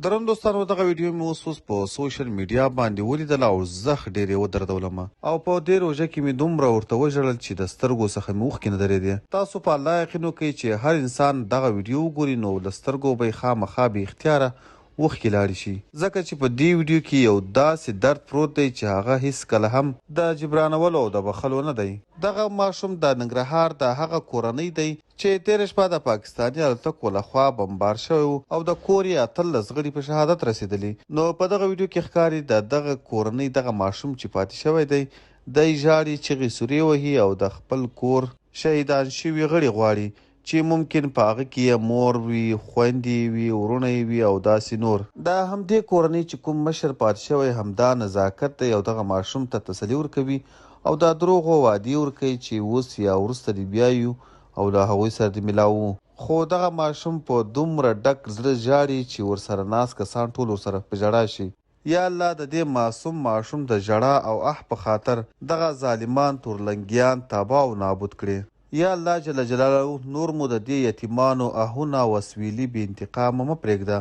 درنو دوستانو، دغه ویډیو مې اوس اوس په سوشل میډیا باندې ولیدله او زخ ډېر یې ودردولم او په دې روژه کې مې دومره ورته وژړل چې د سترګو څخه مې اوښکې نه درېدې. تاسو په الله یقین وکړئ چې هر انسان دغه ویډیو وګوري نو له سترګو به یې خامخا بې اختیاره اوښکې لاړې شي، ځکه چې په دې ویډیو کې یو داسې درد پروت دی چې هغه هیڅکله هم د جبرانولو او د بخښلو نه دی. دغه ماشوم د ننګرهار د هغه کورنۍ دی چې تېره شپه د پاکستاني الوتکو له خوا بمبار شوی و او د کور یې 18 غړي په شهادت رسېدلي. نو په دغه ویډیو کې ښکاري د دغه کورنۍ دغه ماشوم چې پاتې شوی دی، دی ژاړي، چغې سورې وهي او د خپل کور شهیدان شوي غړي غواړي چې ممکن په هغه کې یې مور وي، خویندې یې وي، وروڼه یې وي او داسې نور. د همدې کورنۍ چې کوم مشر پاتې شوی همدا نزاکت دی او دغه ماشوم ته تسلي ورکوي او د دروغو وعدې ورکوي چې اوس یا وروسته دې بیایو او له هغوی سره دې ملاوو. خو دغه ماشوم په دومره ډک زړه ژاړي چې ورسره ناست کسان ټول ورسره په ژړا شي. یا الله د دې معصوم ماشوم د ژړا او اح په خاطر دغه ظالمان تورلنګیان تباه او نابود کړې. یا الله جل جلاله نور مو د دې یتیمانو اهونه او اسویلي بې انتقامه مه پرېږده.